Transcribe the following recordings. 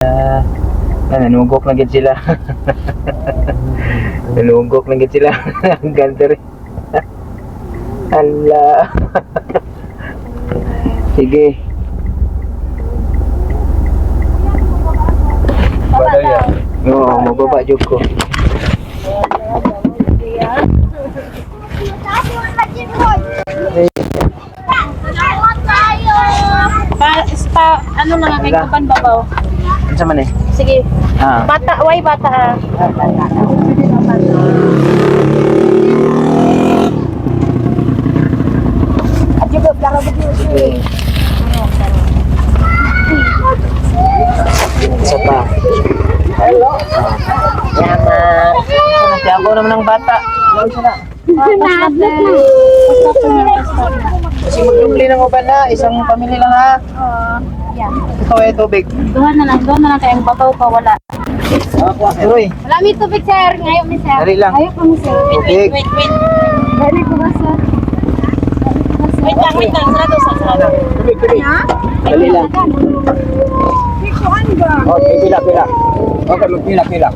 Ah, nanugok na gid sila. Nanugok na gid sila. Ang ganda rin. Ala. Sige. Baba daw. Oo, mababa jud ko. Pa, pa, ano lang kay Ala. kuban babaw. Unsa man eh? Sige. Ah. Bata, way bata ah. Sige. Isa pa. Salamat. Tiyago naman ng bata. Ano na? Kasi magdubli ng uban na. Isang pamilya lang ha. Yeah. Ikaw ay tubig. Duha na lang kay ang babaw pa wala. Uy, Wala mi tubig, sir. Ngayon mi, sir. Dali lang. Ayaw pa mi, sir. Wait, Tubig. wait, wait, wait. Dali ko ba, sir? Wait lang, wait lang. Sarado, sir, sarado. Dali lang. Okay, pila, pila. Okay, magpila, pila.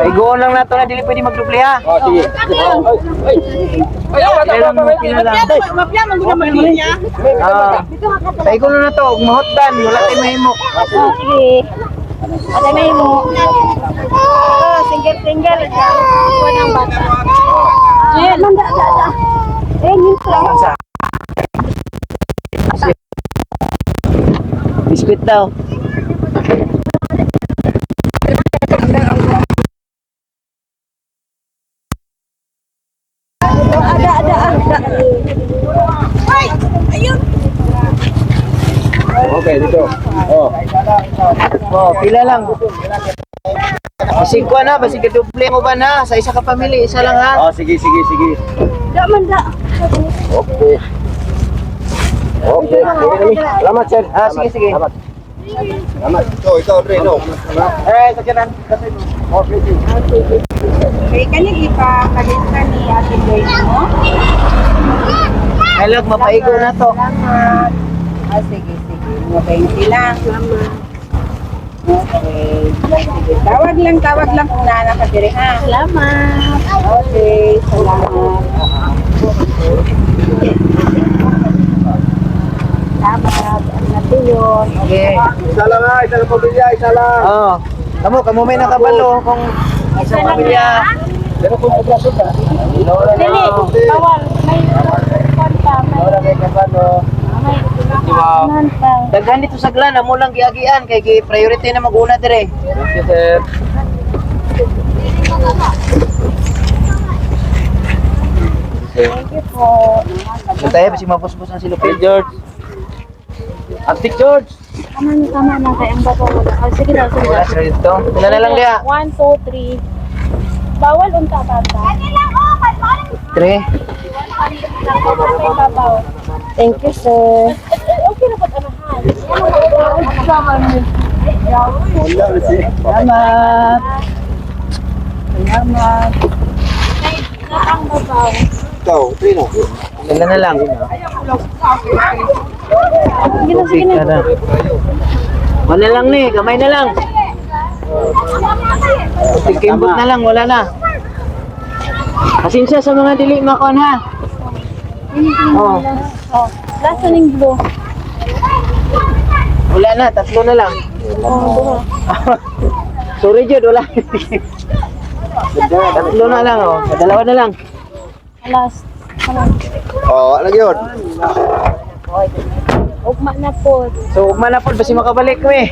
Igoon lang nato na dili pwede magdubli ha. Oh, sige. Ay, ay. Ay, Pero pila lang. Ah. Paigo na to, og mahotdan, wala kay mahimo. Oh, sige. Atay may mo. Oh, single, single. Kuha ng bata. Eh, manda, da, da. Eh, yun lang. Sa. Biskuit daw. Ada, ada, ada. Okay, dito. Oh. Oh, pila lang. Basig ko na, basig kaduble mo ba na sa isa ka pamilya, isa lang ha. Oh, sige, sige, sige. Da, manda. Okay. Okay. Salamat, sir. Ah, sige, sige. Salamat. Salamat. Ikaw, ikaw, Dre, no? Eh, sakyanan. Okay, sige. Okay, kani ipakalit ka ni Ate Joy mo. Hello, mapaigo na to. Salamat. Ah, sige, sige. Mga 20 lang. Okay. Sige, tawag lang kung nana ka dire, ha? Salamat. Okay, salamat. Salamat. Ang natin yun. Sige. Isa lang ha, isa lang pamilya, isa lang. Oh. Kamo, kamo may nakabalo kung isang pamilya. Pero kung operasyon ka, Dili, bawal. May kuwan pa. May wala kay kabalo. may Diba? kuwan pa. Daghan dito sa glan, amo lang giagian kay gi priority na maguna dire. Thank you, sir. Thank you po. Tayo basi mapusbos ang silupin. Hey, George. Antik George. Tama na, tama na. Kay ang babaw wala. Oh, sige daw, sige Wala daw. sila dito. Pila na lang diha. One, two, three. Bawal unta bata. Tre. Thank you, sir. Okay na ba't anahan? Salamat. Salamat. Ang babaw. Ikaw, Dre, no? Pila na lang. Sige na, sige Tubig na. ka na. Wala lang ni, gamay na lang. Tigkimbot na lang, wala na. Pasensya sa mga dili makuan ha. Oh, Oh, last na ning blue. wala na, tatlo na lang. Oh, Sorry Jud, wala. Tatlo na lang oh, dalawa na lang. last. Ano? Oh, lagi yun. Ugma na po. So, ugma na po, basi makabalik ko eh.